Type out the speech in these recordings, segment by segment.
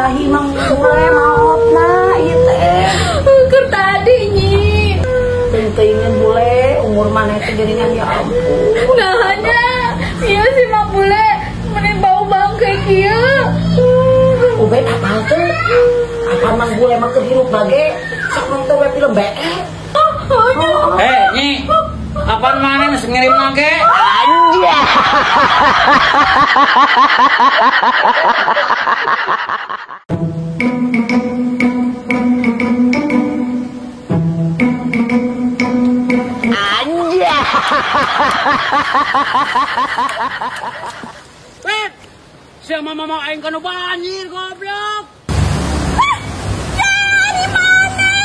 Irahi Mang Bule maotna ieu teh. Keur tadi nyi. Teuing bule umur maneh teh geuningan ya ampun. Nah nya, ieu si Mang Bule meni bau bangke kieu. Ubed apal teu? Apa Mang Bule mah keur hirup bage? Sok nonton we film BE. Eh, nyi. Apaan maneh geus ngirim nage? Anjay. Weh, sia mama mau aing kana banjir goblok. Dari mana?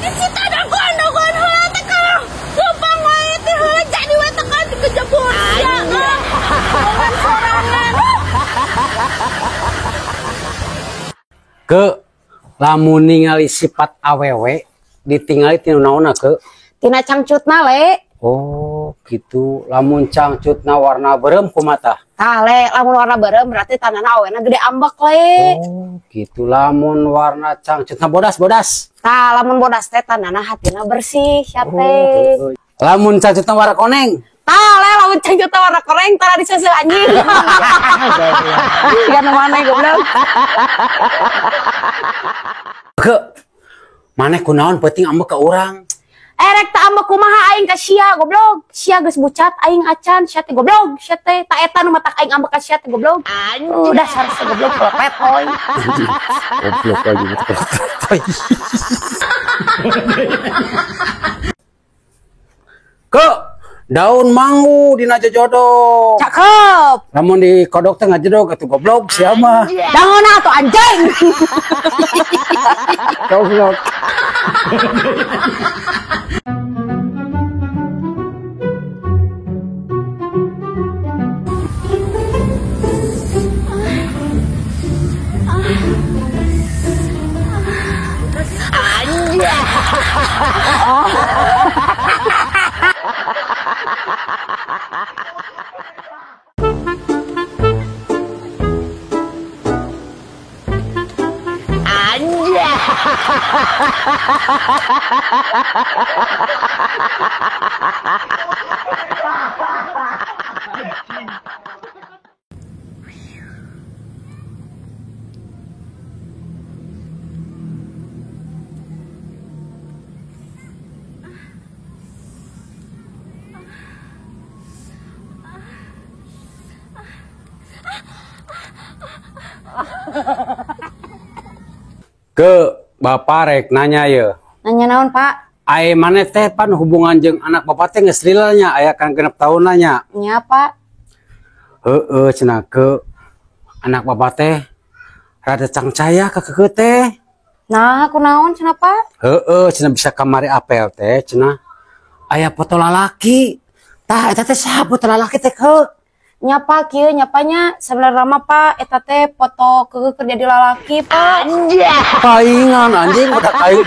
Di situ ada gondogon heula teh kalau leumpang wae teh heula jadi we tekan dikejebur sia. Bohongan sorangan. Ke lamun ningali sifat awewe ditingali tina naonna ke? Tina cangcutna le. Oh, gitu. Lamun cangcutna warna beureum kumaha? Tah le, lamun warna beureum berarti tandana awena gede ambek le. Oh, gitu. Lamun warna cangcutna bodas-bodas. Tah, lamun bodas teh tandana hatina bersih sia teh. Oh, lamun cangcutna warna koneng. Tah le, lamun cangcutna warna koneng tara diseuseul anjing. Siga nu maneh goblok. Ke maneh kunaon peuting ambek ka urang? Erek ta ambek kumaha aing ka sia goblok. Sia geus bucat aing acan sia teh goblok. Sia teh ta eta nu matak aing ambek ka sia teh goblok. Anjing. Dasar sia goblok letoy. Goblok lagi letoy. Ke daun manggu dina jojodo. Cakep. Lamun dikodok teh ngajedog atuh goblok sia mah. Dangona atuh anjing. Goblok. Ke bapak rek nanya ye. Nanya naon pak? Ai maneh teh pan hubungan jeung anak bapak teh geus lila nya aya kan 6 tahun nya. Nya pak. Heeh cenah ke anak bapak teh rada cangcaya ka keukeuh teh. Nah kunaon cenah pak? Heeh cenah bisa kamari apel teh cenah aya foto lalaki. Tah eta teh saha foto lalaki teh ke? Nyapa kieu nyapanya sebenarnya mah pak eta teh foto keukeuh keur jadi lalaki pak. Paingan anjing udah kayu.